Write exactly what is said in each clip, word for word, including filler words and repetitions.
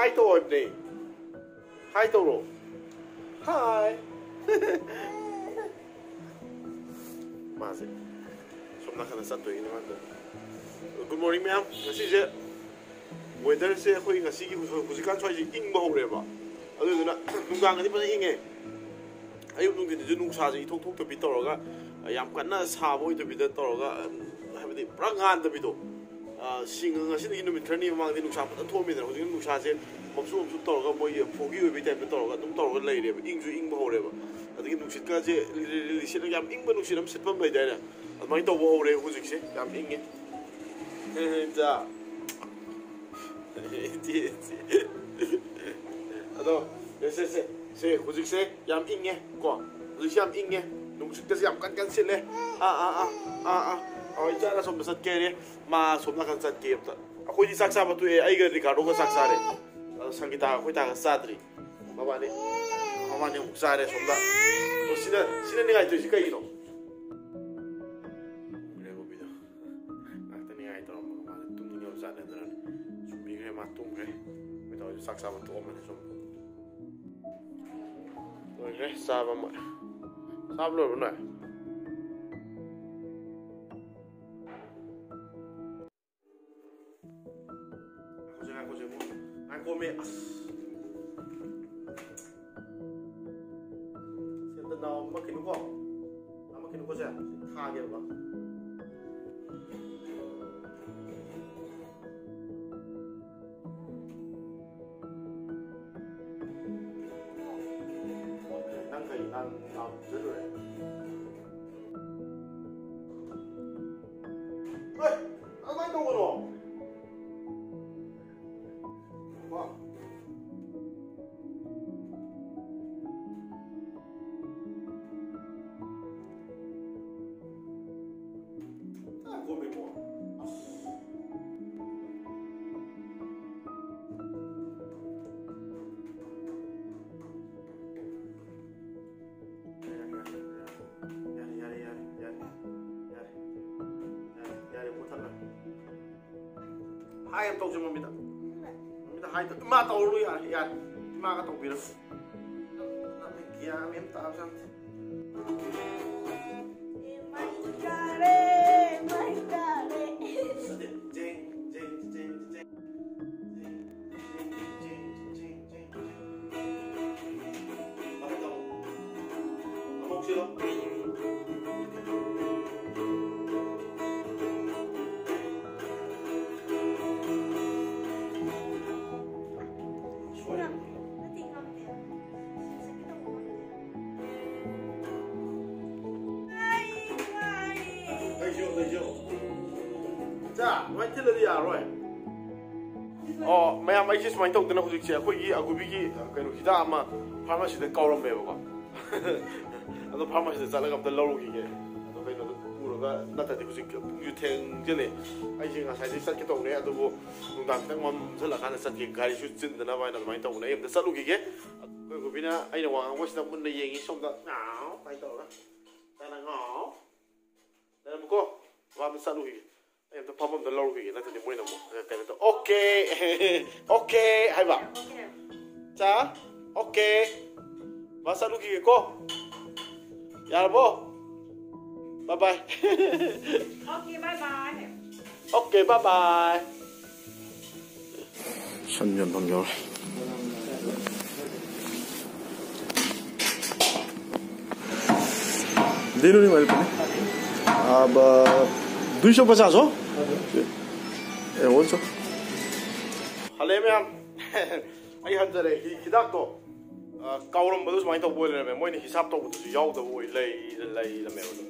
ꯍꯥꯏ ꯇꯧ ꯍꯥꯏꯕꯅꯦ꯫ ꯍꯥꯏ ꯇꯧꯔꯣ꯫ ꯍꯥꯏ꯫ ꯃꯥꯁꯦ ꯁꯣꯝ ꯅꯥꯀꯟꯗ ꯆꯠꯇꯣꯏꯅꯦ ꯃꯥꯅ꯫ Good morning ꯃꯌꯥꯝ꯫ ꯉꯁꯤꯁꯦ weatherꯁꯦ ꯑꯩꯈꯣꯏ ꯉꯁꯤꯒꯤ ꯍꯧꯖꯤꯛ-, ꯍꯧꯖꯤꯛꯀꯥꯟ ꯁ꯭ꯋꯥꯏꯁꯦ ꯏꯪꯕ ꯍꯧꯔꯦꯕ꯫ ꯑꯗꯨꯗꯨꯅ ꯅꯨꯡꯗꯥꯡꯒꯗꯤ ꯐꯖꯅ ꯏꯪꯉꯦ꯫ ꯑꯌꯨꯛ ꯅꯨꯡꯊꯤꯟꯗꯁꯨ ꯅꯨꯡꯁꯥꯁꯦ ꯏꯊꯣꯛ ꯊꯣꯛꯇꯕꯤ ꯇꯧꯔꯒ, ꯌꯥꯝ ꯀꯟꯅ ꯁꯥꯕ ꯑꯣꯏꯗꯕꯤꯗ ꯇꯧꯔꯒ, ꯍꯥꯏꯕꯗꯤ ꯄꯨꯔꯥ ꯉꯥꯟꯗꯕꯤꯗꯣ꯫ ꯑ, ꯁꯤꯡ-, ꯉꯁꯤꯗꯒꯤ ꯅꯨꯃꯤꯠ ꯈꯔꯅꯤ ꯃꯃꯥꯡꯗꯤ ꯅꯨꯡꯁꯥ ꯐꯖꯅ ꯊꯣꯛꯑꯝꯃꯤꯗꯅ, ꯍꯧꯖꯤꯛꯅ ꯅꯨꯡꯁꯥꯁꯦ ꯃꯝꯁꯨ ꯃꯝꯁꯨ ꯇꯧꯔꯒ ꯃꯣꯏꯒꯤ foggy ꯑꯣꯏꯕꯒꯤ typeꯇ ꯇꯧꯔꯒ ꯑꯗꯨꯝ ꯇꯧꯔꯒ ꯂꯩꯔꯦꯕ꯫ ꯏꯪꯁꯨ ꯏꯪꯕ ꯍꯧꯔꯦꯕ꯫ ꯑꯗꯒꯤ ꯅꯨꯡꯁꯤꯠꯀꯁꯦ ꯂꯤꯔꯤ ꯂꯤꯔꯤ ꯁꯤꯠꯂꯒ ꯌꯥꯝ ꯏꯪꯕ ꯅꯨꯡꯁꯤꯠ ꯑꯃ ꯁꯤꯠꯄ ꯑꯃ ꯂꯩꯗꯥꯏꯅꯦ? ꯑꯗꯨꯃꯥꯏꯅ ꯇꯧꯕ ꯍꯧꯔꯦ ꯍꯧꯖꯤꯛꯁꯦ꯫ ꯌꯥꯝ ꯏꯪꯉꯦ꯫ ꯏꯆꯥ꯫ ꯑꯗꯣ, ꯁꯦ, ꯁꯦ, ꯁꯦ, ꯁꯦ, ꯍꯧꯖꯤꯛꯁꯦ ꯌꯥꯝ ꯏꯪꯉꯦ ꯀꯣ꯫ ꯍꯧꯖꯤꯛꯁꯦ ꯌꯥꯝ ꯏꯪꯉꯦ꯫ ꯅꯨꯡꯁꯤꯠꯀꯁꯦ ꯌꯥꯝ ꯀꯟ ꯀꯟ ꯁꯤꯠꯂꯦ꯫ ꯑꯥ, ꯑꯥ, ꯑꯥ, ꯑꯥ, ꯑꯥ꯫ ꯑꯩꯈꯣꯏ ꯏꯆꯥꯅ ꯁꯣꯝꯗ ꯆꯠꯀꯦ ꯍꯥꯏꯔꯦ꯫ ꯃꯥ ꯁꯣꯝ ꯅꯥꯀꯟ ꯆꯠꯀꯦ ꯑꯝꯇ꯫ ꯑꯩꯈꯣꯏꯗꯤ ꯆꯥꯛ ꯆꯥꯕ ꯇꯣꯛꯑꯦ꯫ ꯑꯩꯒ ꯔꯤꯀꯥꯔꯗꯣꯒ ꯆꯥꯛ ꯆꯥꯔꯦ꯫ ꯑꯗꯣ ꯁꯪꯒꯤꯇꯥꯒ ꯑꯩꯈꯣꯏ ꯇꯥꯒ ꯆꯥꯗ꯭ꯔꯤ꯫ ꯃꯕꯥꯅꯤ, ꯃꯕꯥꯅꯤ ꯑꯃꯨꯛ ꯆꯥꯔꯦ ꯁꯣꯝꯗ꯫ ꯑꯗꯣ ꯁꯤꯅ, ꯁꯤꯅ ꯅꯤꯡꯉꯥꯏ ꯇꯧꯔꯤꯁꯤ ꯀꯩꯒꯤꯅꯣ? ꯔꯦꯒꯣꯕꯤꯗꯣ꯫ ꯉꯥꯛꯇ ꯅꯤꯡꯉꯥꯏ ꯇꯧꯔꯝꯃꯒ ꯃꯥꯁꯦ ꯇꯨꯝꯅꯤꯡꯉꯕ ꯖꯥꯠꯅꯦ꯫ ꯑꯗꯨꯅꯅꯦ ꯁꯨꯝꯕꯤꯈ꯭ꯔꯦ, ꯃꯥ ꯇꯨꯝꯈ꯭ꯔꯦ꯫ ꯑꯩꯈꯣꯏ ꯇꯧꯔꯁꯨ ꯆꯥꯛ ꯆꯥꯕ ꯇꯣꯛꯑꯝꯃꯅꯤ ꯁꯨꯝ꯫ ꯂꯣꯏꯈ꯭ꯔꯦ ꯆꯥꯕ ꯑꯃ꯫ ꯆꯥꯕ ꯂꯣꯏꯔꯕꯣ ꯅꯣꯏ? ꯉꯥꯏꯈꯣꯁꯦ, ꯉꯥꯏꯈꯣꯁꯦ, ꯉꯥꯏꯈꯣꯁꯦ꯫ ꯉꯥꯏꯈꯣꯃꯤ, ꯑꯁ꯫ ꯁꯤ ꯑꯝꯇ ꯅꯥꯎ ꯑꯃ ꯀꯩꯅꯣꯀꯣ꯫ ꯑꯃ ꯀꯩꯅꯣꯀꯣꯁꯦ꯫ ꯊꯥꯒꯦꯕ꯫ ꯅꯪ ꯀꯩ ꯅꯪ ꯅꯥꯎ ꯄꯤꯖꯗꯣꯔꯦ? ꯍꯣꯏ, ꯑꯗꯨꯃꯥꯏꯅ ꯇꯧꯒꯅꯣ꯫ ꯀꯣ꯫ ꯇꯥ ꯀꯣꯝꯃꯦꯀꯣ꯫ ꯑꯁ꯫ ꯌꯥꯔꯦ, ꯌꯥꯔꯦ, ꯌꯥꯔꯦ꯫ ꯌꯥꯔꯦ, ꯌꯥꯔꯦ, ꯌꯥꯔꯦ, ꯌꯥꯔꯦ꯫ ꯌꯥꯔꯦ, ꯌꯥꯔꯦ, ꯃꯨꯊꯠꯂꯣ꯫ ꯍꯥꯏ ꯑꯝ ꯇꯧꯁꯦ ꯃꯃꯤꯗ꯫ ꯃꯃꯤꯗ ꯍꯥꯏꯗꯣ ꯏꯃꯥ ꯇꯧꯔꯨ ꯌꯥꯔꯦ, ꯌꯥꯔꯦ꯫ ꯏꯃꯥꯒ ꯇꯧꯕꯤꯔꯣ꯫ ꯒ꯭ꯌꯥꯟ ꯃꯦꯟ ꯇꯥꯕꯖꯥꯠ ꯅꯠꯇꯦ꯫ ꯃꯩ ꯇꯥꯔꯦ, ꯃꯩ ꯇꯥꯔꯦ꯫ ꯅꯠꯇꯦ, ꯖꯦꯡ, ꯖꯦꯡ, ꯖꯦꯡ, ꯖꯦꯡ꯫ ꯖꯦꯡ, ꯖꯦꯡ, ꯖꯦꯡ, ꯖꯦꯡ, ꯖꯦꯡ꯫ ꯇꯧꯔꯦ, ꯇꯧꯔꯦ꯫ ꯑꯃꯨꯛ ꯁꯤꯂꯣ꯫ ꯁꯣꯏꯔꯦ꯫ ꯅꯠꯇꯦ, ꯉꯝꯗꯦ꯫ ꯁꯤ ꯆꯠꯀꯦ ꯇꯧꯕ ꯉꯝꯗꯦ꯫ ꯆꯥ, ꯑꯗꯨꯃꯥꯏꯅ ꯊꯤꯜꯂꯗꯤ ꯌꯥꯔꯔꯣꯏ꯫ ꯑꯣ, ꯃꯌꯥꯝ, ꯑꯩꯁꯦ ꯁꯨꯃꯥꯏꯅ ꯇꯧꯗꯅ ꯍꯧꯖꯤꯛꯁꯦ ꯑꯩꯈꯣꯏꯒꯤ ꯑꯒꯨꯕꯤꯒꯤ, ꯑ, ꯀꯩꯅꯣ, ꯍꯤꯗꯥꯛ ꯑꯃ ꯐꯥꯔꯃꯥꯁꯤꯗ ꯀꯥꯎꯔꯝꯃꯦꯕꯀꯣ꯫ ꯑꯗꯣ ꯐꯥꯔꯃꯥꯁꯤꯗ ꯆꯠꯂꯒ ꯑꯝꯇ ꯂꯧꯔꯨꯈꯤꯒꯦ꯫ ꯑꯗꯣ ꯀꯩꯅꯣꯗꯣ ꯄꯨꯔꯒ, ꯅꯠꯇ꯭ꯔꯗꯤ ꯍꯧꯖꯤꯛ ꯄꯨꯡꯁꯨ ꯊꯦꯡꯖꯤꯜꯂꯛꯑꯦ꯫ ꯑꯩꯁꯦ ꯉꯁꯥꯏꯗꯩ ꯆꯠꯀꯦ ꯇꯧꯕꯅꯦ, ꯑꯗꯨꯕꯨ ꯅꯨꯡꯗꯥꯡ ꯈꯤꯇꯪ ꯃꯝꯁꯤꯜꯂꯀꯥꯟꯗ ꯆꯠꯀꯦ, ꯒꯥꯔꯤꯁꯨ ꯆꯤꯟꯗꯅꯕ ꯍꯥꯏꯅ ꯑꯗꯨꯃꯥꯏꯅ ꯇꯧꯕꯅꯦ꯫ ꯑꯩ ꯑꯝꯇ ꯆꯠꯂꯨꯈꯤꯒꯦ꯫ ꯑꯩꯈꯣꯏ ꯑꯒꯨꯕꯤꯅ ꯑꯩꯅ ꯋꯥ ꯉꯥꯡꯕꯁꯤꯗ ꯃꯨꯟꯅ ꯌꯦꯡꯉꯤ, ꯁꯣꯝꯗ ꯉꯥꯎ ꯀꯥꯏꯅ ꯇꯧꯔꯒ꯫ ꯇꯥꯅ ꯉꯥꯎ꯫ ꯂꯩꯔꯝꯃꯨꯀꯣ꯫ ꯃꯥ ꯑꯝꯇ ꯆꯠꯂꯨꯈꯤꯒꯦ꯫ ꯑꯩ ꯑꯝꯇ ꯐꯝꯐꯝꯗ ꯂꯧꯔꯨꯈꯤꯒꯦ꯫ ꯅꯠꯇ꯭ꯔꯗꯤ ꯃꯣꯏꯅ ꯑꯃꯨꯛ ꯀꯩꯅꯣ ꯇꯧ꯫ "ꯑꯣꯀꯦ꯫ ꯑꯣꯀꯦ" ꯍꯥꯏꯕ꯫ ꯆꯥ꯫ "ꯑꯣꯀꯦ꯫ ꯃꯥ ꯆꯠꯂꯨꯈꯤꯒꯦꯀꯣ꯫ ꯌꯥꯔꯕꯣ? ꯕꯥꯏ ꯕꯥꯏ꯫" Okay, bye bye. "ꯑꯣꯀꯦ, ꯕꯥꯏ ꯕꯥꯏ꯫" ꯁꯟ ꯌꯣꯟꯐꯝ ꯌꯧꯔꯦ꯫ ꯂꯤꯅꯨꯅꯤ ꯃꯥꯏ ꯂꯨꯄꯥꯅꯤ꯫ ꯑꯥ, ꯕ-, ꯗꯨꯏ ꯁꯣ ꯄꯆꯥꯁ ꯍꯣ? ꯑꯦ, ꯑꯣꯟ ꯁꯣ꯫ ꯍꯜꯂꯛꯑꯦ ꯃꯌꯥꯝ꯫ ꯑꯩ ꯍꯟꯖꯔꯦ꯫ ꯍꯤ-, ꯍꯤꯗꯥꯛꯇꯣ, ꯑ, ꯀꯥꯎꯔꯝꯕꯗꯣ ꯁꯨꯃꯥꯏꯅ ꯇꯧꯕ ꯑꯣꯏ ꯂꯩꯔꯝꯃꯦ꯫ ꯃꯣꯏꯅ ꯍꯤꯁꯥꯞ ꯇꯧꯕꯗꯨꯁꯨ ꯌꯥꯎꯗꯕ ꯑꯣꯏ ꯂꯩ-, ꯂꯩꯔꯝꯃꯦꯕ ꯑꯗꯨꯝ꯫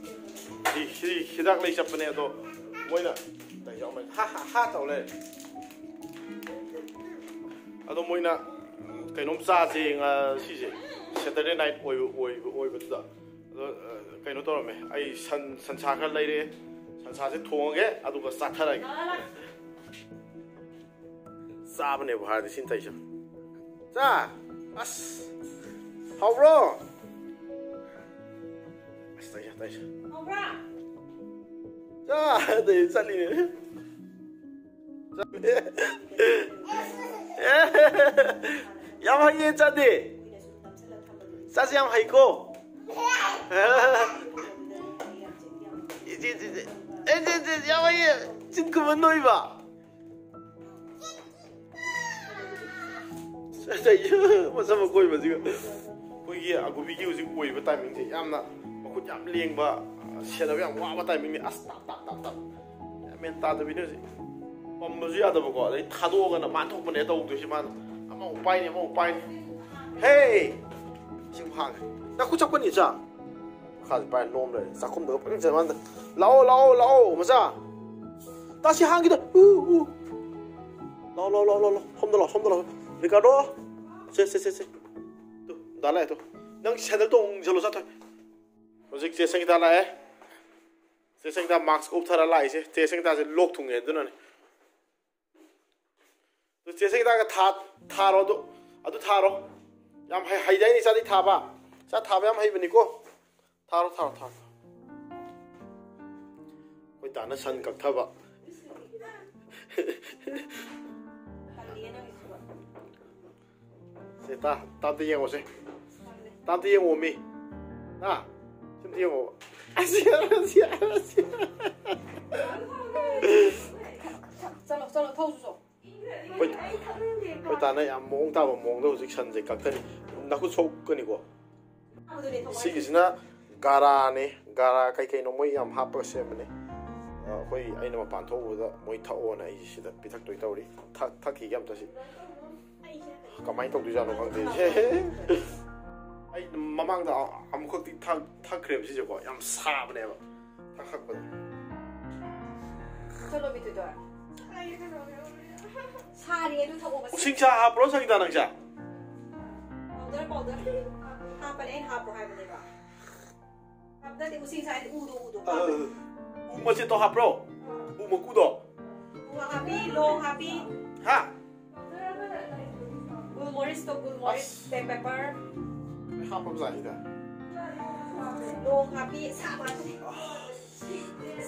ꯍꯤ-, ꯍꯤ-, ꯍꯤꯗꯥꯛ ꯂꯩ ꯆꯠꯄꯅꯦ ꯑꯗꯣ ꯃꯣꯏꯅ ꯇꯧꯔꯤꯁꯦ ꯌꯥꯎꯔꯝꯃꯦ꯫ ꯍꯥ, ꯍꯥ, ꯍꯥ ꯇꯧ ꯂꯩꯔꯦ꯫ ꯑꯗꯣ ꯃꯣꯏꯅ, ꯎꯝ, ꯀꯩꯅꯣꯝ ꯆꯥꯁꯦ ꯉꯁꯤꯁꯦ꯫ Saturday night ꯑꯣꯏꯕ, ꯑꯣꯏꯕ, ꯑꯣꯏꯕꯗꯨꯗ꯫ ꯑꯗꯣ, ꯑ, ꯀꯩꯅꯣ ꯇꯧꯔꯝꯃꯦ꯫ ꯑꯩ ꯁꯟ, ꯁꯟꯁꯥ ꯈꯔ ꯂꯩꯔꯛꯑꯦ꯫ ꯁꯟꯁꯥꯁꯦ ꯊꯣꯡꯉꯒꯦ, ꯑꯗꯨꯒ ꯆꯥꯊꯔꯒꯦ꯫ ꯆꯥꯕꯅꯦꯕꯨ ꯍꯥꯏꯔꯗꯤ ꯁꯤꯅ ꯇꯧꯔꯤꯁꯦ꯫ ꯆꯥ! ꯑꯁ! ꯍꯥꯎꯕ꯭ꯔꯣ? ꯑꯁ, ꯇꯧꯔꯤꯁꯦ, ꯇꯧꯔꯤꯁꯦ꯫ ꯍꯥꯎꯕ꯭ꯔꯥ? ꯆꯥ! ꯇꯧꯔꯤꯁꯦ, ꯆꯠꯂꯤꯅꯦ꯫ ꯆꯥ! ꯌꯥꯝ ꯍꯩꯌꯦ ꯆꯥꯗꯤ꯫ ꯆꯥꯁꯤ ꯌꯥꯝ ꯍꯩꯀꯣ꯫ ꯏꯆꯦ, ꯏꯆꯦ, ꯏꯆꯦ꯫ ꯑꯦ, ꯏꯆꯦ, ꯏꯆꯦ, ꯌꯥꯝ ꯍꯩꯌꯦ꯫ ꯆꯤꯟ ꯈꯨꯝꯕ ꯅꯣꯏꯕ꯫ ꯃꯁꯝ ꯑꯀꯣꯏꯕꯁꯤꯒ꯫ ꯑꯩꯈꯣꯏꯒꯤ ꯑꯒꯨꯕꯤꯒꯤ ꯍꯧꯖꯤꯛ ꯑꯣꯏꯔꯤꯕ timingꯁꯦ ꯌꯥꯝꯅ ꯃꯈꯨꯠ ꯌꯥꯝ ꯂꯦꯡꯕ, ꯁꯦꯟꯅꯕ ꯌꯥꯝ ꯋꯥꯕ timingꯅꯤ꯫ ꯑꯁ, ꯇꯞ, ꯇꯞ, ꯇꯞ, ꯇꯞ꯫ ꯒ꯭ꯌꯥꯟ ꯃꯦꯟ ꯇꯥꯗꯕꯤꯅꯦ ꯍꯧꯖꯤꯛ꯫ ꯄꯝꯕꯁꯨ ꯌꯥꯗꯕꯀꯣ, ꯑꯗꯩ ꯊꯥꯗꯣꯛꯑꯒꯅ ꯃꯥꯟ ꯊꯣꯛꯄꯅꯦ ꯇꯧꯗꯣꯏꯁꯤ ꯃꯥꯅ꯫ ꯑꯃꯃꯨꯛ ꯄꯥꯏꯅꯤ, ꯑꯃꯃꯨꯛ ꯄꯥꯏꯅꯤ꯫ ꯍꯦ! ꯁꯤ ꯑꯃꯨꯛ ꯍꯥꯡꯉꯦ꯫ ꯅꯈꯨꯠ ꯆꯞꯀꯅꯤ, ꯏꯆꯥ꯫ ꯃꯈꯥꯁꯦ ꯄꯥꯏꯔ ꯂꯣꯝ ꯂꯩꯔꯦ꯫ ꯆꯥꯛꯈꯨꯝꯗꯒ ꯄꯪꯆꯪ ꯆꯪꯉ ꯃꯥꯅ, "ꯂꯥꯛꯑꯣ, ꯂꯥꯛꯑꯣ, ꯂꯥꯛꯑꯣ, ꯃꯆꯥ꯫ ꯇꯥꯁꯤ ꯍꯥꯡꯈꯤꯗ꯫ ꯎ, ꯎ꯫ ꯂꯥꯛꯑꯣ, ꯂꯥꯛꯑꯣ, ꯂꯥꯛꯑꯣ, ꯂꯥꯛꯑꯣ, ꯂꯥꯛꯑꯣ꯫ ꯁꯣꯝꯗ ꯂꯥꯛꯑꯣ, ꯁꯣꯝꯗ ꯂꯥꯛꯑꯣ꯫ ꯔꯤꯀꯥꯔꯗꯣ꯫ ꯁꯦ, ꯁꯦ, ꯁꯦ, ꯁꯦ꯫ ꯇꯨ, ꯗꯥ ꯂꯥꯛꯑꯦ, ꯇꯨ꯫ ꯅꯪ ꯁꯦꯟꯗꯜ ꯇꯣꯡꯁꯤꯜꯂꯣ, ꯆꯠꯊꯣꯏ꯫ ꯍꯧꯖꯤꯛ ꯆꯦ ꯁꯪꯒꯤꯇꯥ ꯂꯥꯛꯑꯦ꯫ ꯆꯦ ꯁꯪꯒꯤꯇꯥ mask ꯎꯞꯊꯔ ꯂꯥꯛꯏꯁꯦ꯫ ꯆꯦ ꯁꯪꯒꯤꯇꯥꯁꯦ ꯂꯣꯛ ꯊꯨꯡꯉꯦ ꯑꯗꯨꯅꯅꯦ꯫ ꯇꯨ ꯆꯦ ꯁꯪꯒꯤꯇꯥꯒ ꯊꯥ-, ꯊꯥꯔꯣ ꯑꯗꯨ꯫ ꯑꯗꯨ ꯊꯥꯔꯣ꯫ ꯌꯥꯝ ꯍꯩ-, ꯍꯩꯗꯥꯏꯅꯦ ꯏꯆꯥꯗꯤ ꯊꯥꯕ? ꯏꯆꯥ ꯊꯥꯕ ꯌꯥꯝ ꯍꯩꯕꯅꯤꯀꯣ꯫ ꯊꯥꯔꯣ, ꯊꯥꯔꯣ, ꯊꯥꯔꯣ꯫ ꯑꯩꯈꯣꯏ ꯇꯥꯅ ꯁꯟ ꯀꯛꯊꯕ꯫ ꯁꯦ, ꯇꯥ, ꯇꯥ ꯑꯝꯇ ꯌꯦꯡꯉꯣꯁꯦ꯫ ꯇꯥ ꯑꯝꯇ ꯌꯦꯡꯉꯣꯃꯤ꯫ ꯇꯥ, ꯁꯤ ꯑꯝꯇ ꯌꯦꯡꯉꯣꯕ꯫ ꯑꯁꯤ, ꯑꯁꯤ, ꯑꯁꯤ꯫ ꯆꯠꯂꯣ, ꯆꯠꯂꯣ, ꯊꯧꯁꯨ ꯆꯣ꯫ ꯑꯩꯈꯣꯏ, ꯑꯩꯈꯣꯏ ꯇꯥꯅ ꯌꯥꯝ ꯃꯑꯣꯡ ꯇꯥꯕ ꯃꯑꯣꯡꯗ ꯍꯧꯖꯤꯛ ꯁꯟꯁꯦ ꯀꯛꯊꯔꯤ꯫ ꯅꯈꯨꯠ ꯁꯣꯛꯀꯅꯤꯀꯣ꯫ ꯁꯤꯒꯤꯁꯤꯅ ꯒꯥꯔꯥꯅꯦ꯫ ꯒꯥꯔꯥ ꯀꯩ ꯀꯩꯅꯣ ꯃꯣꯏ ꯌꯥꯝ ꯍꯥꯞꯄꯒ ꯁꯦꯝꯕꯅꯦ꯫ ꯑ, ꯑꯩꯈꯣꯏ, ꯑꯩꯅ ꯃꯄꯥꯟ ꯊꯣꯛꯎꯕꯗ ꯃꯣꯏ ꯊꯛꯑꯣꯅ ꯑꯩꯁꯦ ꯁꯤꯗ ꯄꯤꯊꯛꯇꯣꯏ ꯇꯧꯔꯤ꯫ ꯊꯛ-, ꯊꯛꯈꯤꯒꯦ ꯑꯝꯇ ꯁꯤ꯫ ꯀꯃꯥꯏꯅ ꯇꯧꯗꯣꯏꯖꯥꯠꯅꯣ ꯈꯪꯗꯦ꯫ ꯑꯩ ꯃꯃꯥꯡꯗ ꯑꯃꯨꯛꯈꯛꯇꯤ ꯊꯛ-, ꯊꯛꯈ꯭ꯔꯦꯕ ꯁꯤꯁꯦꯀꯣ꯫ ꯌꯥꯝ ꯁꯥꯕꯅꯦꯕ ꯊꯛꯄꯗ꯫ ꯆꯠꯂꯣ, ꯕꯤꯇꯨꯗꯣ꯫ ꯁꯥꯔꯤ ꯑꯗꯨ ꯊꯛꯑꯣꯕ꯫ ꯎꯁꯤꯡꯁꯥ ꯍꯥꯞꯄ꯭ꯔꯣ ꯁꯪꯒꯤꯇꯥ ꯅꯪꯁꯦ? Powder, powder꯫ ꯍꯥꯞꯄꯅꯦ, ꯑꯩꯅ ꯍꯥꯞꯄꯣ ꯍꯥꯏꯕꯅꯦꯕ꯫ ꯍꯥꯞꯇꯗꯤ ꯎꯁꯤꯡꯁꯥ ꯍꯥꯏꯗꯤ ꯎꯗꯣ, ꯎꯗꯣ꯫ ꯑ, ꯎ ꯃꯆꯦꯠꯇꯣ ꯍꯥꯞꯄ꯭ꯔꯣ? ꯎ ꯃꯀꯨꯗꯣ? ꯎ ꯍꯥꯞꯄꯤ, ꯂꯣꯡ ꯍꯥꯞꯄꯤ꯫ ꯍꯥ? ꯒꯨꯜ ꯃꯣꯔꯤꯁꯇꯣ, ꯒꯨꯜ ꯃꯣꯔꯤꯁ, ꯑꯁ꯫ Black pepper꯫ ꯍꯥꯞꯄꯕꯖꯥꯠꯅꯤꯗ꯫ ꯂꯣꯡ ꯍꯥꯞꯄꯤ, ꯁꯥꯕ ꯍꯥꯞꯄꯤ꯫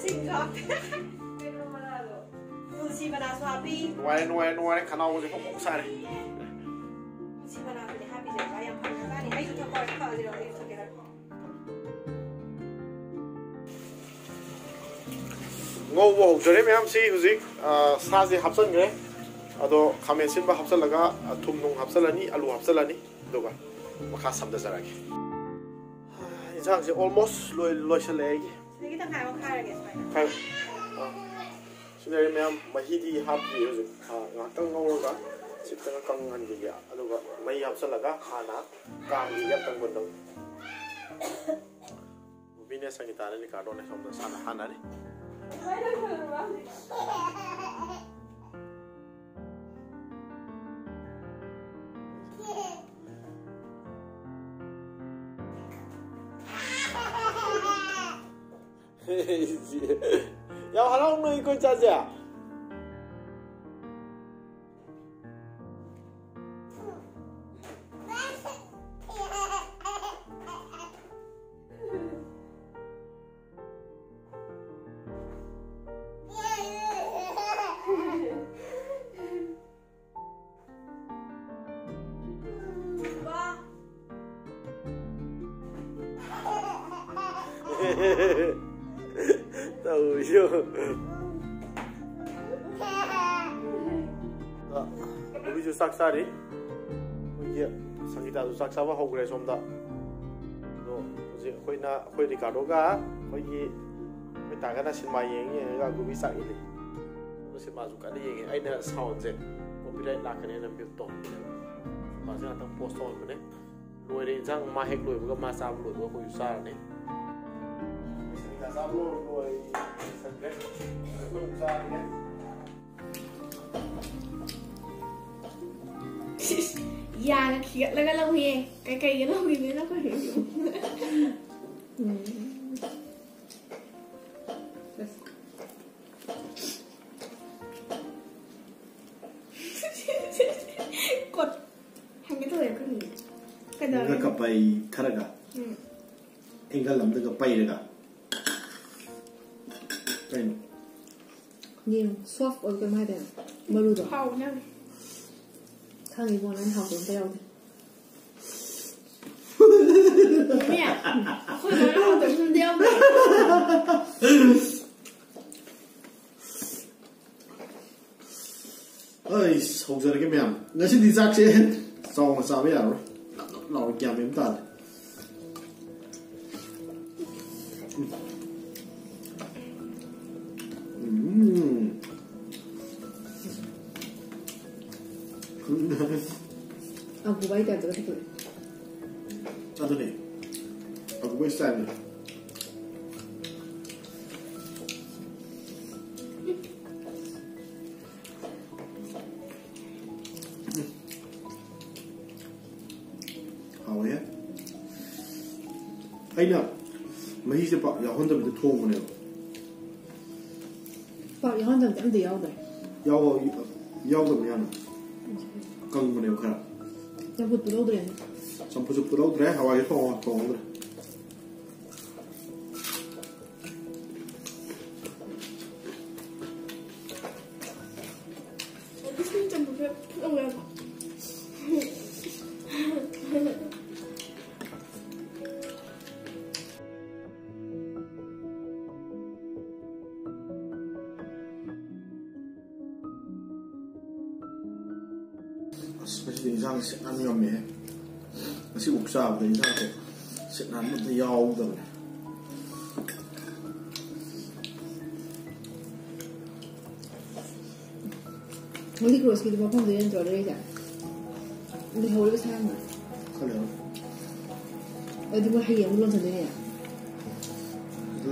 ꯁꯤꯡꯁꯨ ꯍꯥꯞꯄꯤ꯫ ꯅꯨꯡꯁꯤ ꯃꯅꯥꯁꯨ ꯍꯥꯞꯄꯤ꯫ ꯅꯨꯡꯉꯥꯏꯔꯦ, ꯅꯨꯡꯉꯥꯏꯔꯦ, ꯅꯨꯡꯉꯥꯏꯔꯦ, ꯈꯅꯥꯎꯒꯁꯦ ꯐꯣꯡ ꯐꯣꯡ ꯁꯥꯔꯦ꯫ ꯅꯨꯡꯁꯤ ꯃꯅꯥꯁꯤꯗꯤ ꯍꯥꯞꯄꯤꯁꯦ ꯌꯥꯝ ꯐꯔꯖꯥꯠꯅꯤ꯫ ꯑꯩꯁꯨ ꯊꯛꯄ ꯊꯛꯑꯁꯤꯔꯣ? ꯑꯩꯁꯨ ꯊꯛꯀꯦ ꯍꯥꯏꯔꯣ? ꯉꯧꯕ ꯍꯧꯖꯔꯦ ꯃꯌꯥꯝꯁꯤ ꯍꯧꯖꯤꯛ꯫ ꯑ, ꯁꯥꯁꯦ ꯍꯥꯞꯆꯤꯟꯈ꯭ꯔꯦ꯫ ꯑꯗꯣ ꯈꯥꯃꯦꯟ ꯑꯁꯤꯟꯕ ꯍꯥꯞꯆꯤꯜꯂꯒ, ꯑ, ꯊꯨꯝ ꯅꯨꯡ ꯍꯥꯞꯆꯤꯜꯂꯅꯤ, ꯑꯂꯨ ꯍꯥꯞꯆꯤꯜꯂꯅꯤ, ꯑꯗꯨꯒ ꯃꯈꯥ ꯁꯝꯊꯖꯔꯛꯑꯒꯦ꯫ ꯏꯟꯁꯥꯡꯁꯦ almost ꯂꯣꯏ-, ꯂꯣꯏꯁꯤꯜꯂꯛꯑꯦ ꯑꯩꯒꯤ꯫ ꯁꯤꯗꯒꯤ ꯇꯪꯈꯥꯏ ꯑꯃ ꯈꯥꯏꯔꯒꯦ ꯁꯨꯃꯥꯏꯅ꯫ ꯈꯥꯏꯌꯨ꯫ ꯑꯥ꯫ ꯁꯤꯗ ꯃꯌꯥꯝ ꯃꯍꯤꯗꯤ ꯍꯥꯞꯇ꯭ꯔꯤ ꯍꯧꯖꯤꯛ꯫ ꯑꯥ, ꯉꯥꯏꯍꯥꯛꯇꯪ ꯉꯧꯔꯒ ꯁꯤꯠꯇꯅ ꯀꯪꯍꯟꯈꯤꯒꯦ꯫ ꯑꯗꯨꯒ ꯃꯩ ꯍꯥꯞꯆꯤꯜꯂꯒ ꯍꯥꯟꯅ ꯀꯥꯝꯈꯤꯒꯦ ꯑꯝꯇꯪ ꯃꯨꯟꯅꯕ꯫ ꯕꯣꯕꯤꯅꯦ ꯁꯪꯒꯤꯇꯥꯅꯦ ꯔꯤꯀꯥꯔꯗꯣꯅꯦ ꯁꯣꯝꯗ ꯁꯥꯟꯅ ꯍꯥꯟꯅꯔꯤ꯫ ꯌꯥꯝ ꯍꯔꯥꯎꯅ ꯑꯩꯈꯣꯏ ꯆꯥꯁꯦ꯫ ꯇꯧꯔꯤꯁꯨ꯫ ꯅꯨꯄꯤꯁꯨ ꯆꯥꯛ ꯆꯥꯔꯤ꯫ ꯑꯩꯈꯣꯏꯒꯤ ꯁꯪꯒꯤꯇꯥꯁꯨ ꯆꯥꯛ ꯆꯥꯕ ꯍꯧꯈ꯭ꯔꯦ ꯁꯣꯝꯗ꯫ ꯑꯗꯣ ꯍꯧꯖꯤꯛ ꯑꯩꯈꯣꯏꯅ, ꯑꯩꯈꯣꯏ ꯔꯤꯀꯥꯔꯗꯣꯒ ꯑꯩꯈꯣꯏꯒꯤ, ꯑꯩꯈꯣꯏ ꯇꯥꯒꯅ ꯁꯤꯅꯦꯃꯥ ꯌꯦꯡ ꯌꯦꯡꯉꯒ ꯒꯨꯕꯤ ꯆꯥꯛ ꯏꯜꯂꯤ꯫ ꯑꯗꯣ ꯁꯤꯅꯦꯃꯥꯁꯨ ꯀꯟꯅ ꯌꯦꯡꯉꯦ꯫ ꯑꯩꯅ ꯁꯥꯎꯟꯁꯦ ꯀꯣꯄꯤꯔꯥꯏꯠ ꯂꯥꯛꯀꯅꯦꯅ ꯃ꯭ꯌꯨꯠ ꯇꯧꯍꯟꯕꯅꯦꯕ꯫ ꯁꯤꯅꯦꯃꯥꯁꯦ ꯉꯥꯛꯇꯪ ꯄꯣꯁ ꯇꯧꯍꯟꯕꯅꯦ꯫ ꯂꯣꯏꯔꯦ ꯏꯟꯁꯥꯡ꯫ ꯃꯥ ꯍꯦꯛ ꯂꯣꯏꯕꯒ, ꯃꯥ ꯆꯥꯕ ꯂꯣꯏꯕꯒ ꯑꯩꯈꯣꯏꯁꯨ ꯆꯥꯔꯅꯤ꯫ ꯁꯤꯡꯖꯨ ꯆꯥꯕ ꯂꯣꯏꯔꯦ, ꯂꯣꯏꯁꯟꯈ꯭ꯔꯦ꯫ ꯑꯩꯈꯣꯏ ꯆꯥꯔꯒꯦ꯫ ꯌꯥꯅ ꯈꯤꯒꯠꯂꯒ ꯂꯧꯏꯌꯦ꯫ ꯀꯩ ꯀꯩꯒ ꯂꯧꯏꯅꯣ ꯅꯈꯣꯏ? ꯀꯣꯠ ꯍꯪꯒꯦ ꯇꯧꯋꯦ ꯑꯩꯈꯣꯏ꯫ ꯀꯩꯗꯧꯔꯦ? ꯑꯦꯡꯒꯜꯒ ꯄꯩꯊꯔꯒ꯫ ꯎꯝ꯫ ꯑꯦꯡꯒꯜ ꯑꯝꯗꯒ ꯄꯩꯔꯒ꯫ ꯀꯩꯅꯣ? ꯌꯦꯡꯉꯨ, ꯁꯣꯐ ꯑꯣꯏꯕ ꯀꯩꯅꯣꯝ ꯍꯥꯏꯗꯥꯏꯅꯦ? ꯃꯔꯨꯗꯣ꯫ ꯍꯥꯎꯕꯅꯦ ꯌꯥꯝꯅ꯫ ꯈꯪꯉꯤꯕꯣ, ꯅꯪ ꯍꯥꯎꯇꯕ ꯑꯝꯇ ꯌꯥꯎꯗꯦ꯫ ꯃꯤ, ꯑꯩꯈꯣꯏ ꯃꯥꯅ ꯍꯥꯎꯇꯕ ꯑꯝꯇ ꯌꯥꯎꯗꯦ꯫ ꯑꯩ ꯍꯧꯖꯔꯒꯦ ꯃꯌꯥꯝ꯫ ꯉꯁꯤꯗꯤ ꯆꯥꯛꯁꯦ ꯆꯥꯎꯅ ꯆꯥꯕ ꯌꯥꯔꯔꯣꯏ꯫ ꯅꯞ ꯅꯞ ꯂꯥꯎꯔ ꯒ꯭ꯌꯥꯟ ꯃꯦꯟ ꯑꯃ ꯇꯥꯗꯦ꯫ ꯎꯝ꯫ ꯑꯒꯨꯕꯥꯏ ꯇꯥꯏꯞꯇꯒ ꯄꯨꯊꯣꯛꯑꯦ꯫ ꯑꯗꯨꯅꯦ꯫ ꯑꯒꯨꯕꯥꯏ ꯁ꯭ꯇꯥꯏꯜꯅꯦ꯫ ꯍꯥꯎꯋꯦ꯫ ꯑꯩꯅ ꯃꯍꯤꯁꯦ ꯄꯥꯛ ꯌꯥꯎꯍꯟꯗꯕꯤꯗ ꯊꯣꯡꯕꯅꯦꯕ꯫ ꯄꯥꯛ ꯌꯥꯎꯍꯟꯗꯕꯗꯤ ꯑꯝꯇ ꯌꯥꯎꯗ꯭ꯔꯦ꯫ ꯌꯥꯎ-, ꯌꯥꯎꯗꯕꯅꯦ ꯌꯥꯝꯅ꯫ ꯀꯪꯕꯅꯦꯕ ꯈꯔ꯫ ꯆꯝꯐꯨꯠ ꯐꯨꯠꯍꯧꯗ꯭ꯔꯦꯅꯦ꯫ ꯆꯝꯐꯨꯠꯁꯨ ꯐꯨꯠꯍꯧꯗ꯭ꯔꯦ, ꯍꯋꯥꯏꯁꯨ ꯊꯣꯡ-, ꯊꯣꯡꯍꯧꯗ꯭ꯔꯦ꯫ ꯑꯁ, ꯉꯁꯤꯗꯤ ꯏꯟꯁꯥꯡ ꯁꯤꯠ ꯅꯥꯟ ꯉꯝꯃꯦꯍꯦ꯫ ꯉꯁꯤꯕꯨꯛ ꯆꯥꯕꯗ ꯏꯟꯁꯥꯡꯁꯦ ꯁꯤꯠ ꯅꯥꯟꯕ ꯑꯝꯇ ꯌꯥꯎꯗꯕꯅꯦ꯫ ꯍꯣꯂꯤ ꯀ꯭ꯔꯣꯁꯀꯤꯗꯤ ꯃꯐꯝꯗꯨ ꯅꯠꯇ꯭ꯔꯣ ꯂꯩꯔꯤꯁꯦ? ꯂꯩꯍꯧꯔꯤꯕ ꯁꯥꯔꯝꯃꯣꯏ꯫ ꯈꯜꯂꯦ꯫ ꯑꯗꯨꯗꯤ ꯃꯣꯏ ꯍꯌꯦꯡ ꯑꯃꯨꯛ ꯂꯣꯟꯁꯤꯟꯗꯣꯏꯅꯦ?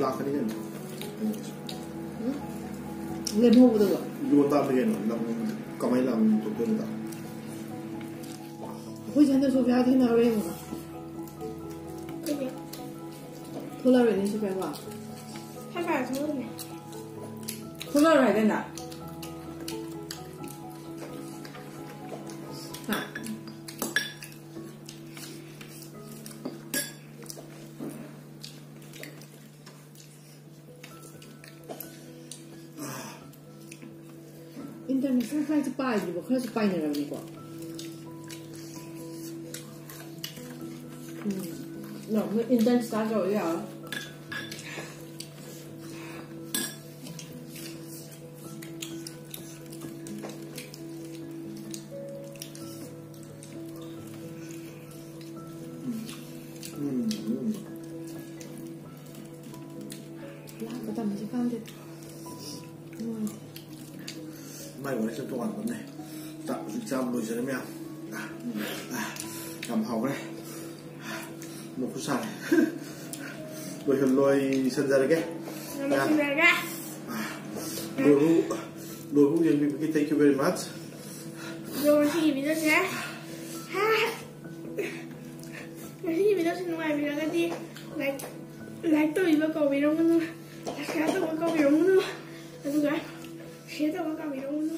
ꯂꯥꯛꯀꯅꯤ ꯀꯩꯅꯣ꯫ ꯎꯝ? ꯂꯦꯝꯍꯧꯕꯗꯨꯕꯣ? ꯌꯣꯟ ꯇꯥꯕꯅꯤ ꯀꯩꯅꯣ꯫ ꯂꯝ ꯀꯃꯥꯏꯅ ꯂꯥꯛꯑꯝ-, ꯇꯣꯛꯇꯣꯏꯅꯣ? ꯑꯩꯈꯣꯏꯁꯨ ꯍꯟꯗꯛ ꯁꯣꯐꯤꯌꯥꯗ ꯊꯦꯡꯅꯔꯨꯔꯦ ꯌꯦꯡꯉꯣ꯫ ꯀꯩꯒꯤ? ꯊꯣꯛꯂꯛꯑꯔꯣꯏꯅꯦ ꯁꯣꯐꯤꯌꯥ ꯀꯣ? ꯁ꯭ꯋꯥꯏ ꯃꯄꯥꯗ ꯊꯣꯛꯂꯛꯑꯔꯣꯏꯅꯦ꯫ ꯊꯣꯛꯂꯛꯑꯔꯣꯏ ꯍꯥꯏꯗꯥꯏꯅꯦ? ꯍꯥ? ꯃꯁꯥ ꯃꯁꯥꯁꯨ ꯄꯥꯏꯗ꯭ꯔꯤꯕ ꯈꯔꯁꯨ ꯄꯥꯏꯅꯔꯕꯅꯤꯀꯣ꯫ ꯎꯝ꯫ ꯅꯣ, ꯃꯣꯏ Indian style ꯇꯧꯔꯗꯤ ꯌꯥꯔꯣꯏ꯫ ꯎꯝ, ꯎꯝ꯫ ꯂꯥꯛꯀꯗꯕꯅꯤ ꯀꯥꯟꯗꯦ꯫ ꯎꯝ꯫ ꯃꯥꯏ ꯋꯥꯔꯤꯁꯦ ꯇꯣꯉꯥꯟꯕ ꯑꯃꯅꯦ꯫ ꯆꯥꯛ ꯍꯧꯖꯤꯛ ꯆꯥꯕ ꯂꯣꯏꯖꯔꯦ ꯃꯌꯥꯝ꯫ ꯑ, ꯑ, ꯌꯥꯝ ꯍꯥꯎꯈ꯭ꯔꯦ꯫ ꯃꯈꯨꯠ ꯁꯥꯔꯦ꯫ ꯂꯣꯏꯁꯟ-, ꯂꯣꯏꯁꯟꯖꯔꯒꯦ꯫ ꯂꯣꯏꯁꯟꯖꯔꯒꯦ꯫ ꯂꯣꯏꯕꯨ, ꯂꯣꯏꯕꯨ ꯌꯦꯡꯕꯤꯕꯒꯤ thank you very much꯫ ꯑꯗꯣ ꯉꯁꯤꯒꯤ videoꯁꯦ, ꯍꯥ, ꯉꯁꯤꯒꯤ videoꯁꯦ ꯅꯨꯡꯉꯥꯏꯕꯤꯔꯒꯗꯤ like, like ꯇꯧꯕꯤꯕ ꯀꯥꯎꯕꯤꯔꯝꯒꯅꯨ, subscribe ꯇꯧꯕ ꯀꯥꯎꯕꯤꯔꯝꯒꯅꯨ, ꯑꯗꯨꯒ share ꯇꯧꯕ ꯀꯥꯎꯕꯤꯔꯝꯒꯅꯨ꯫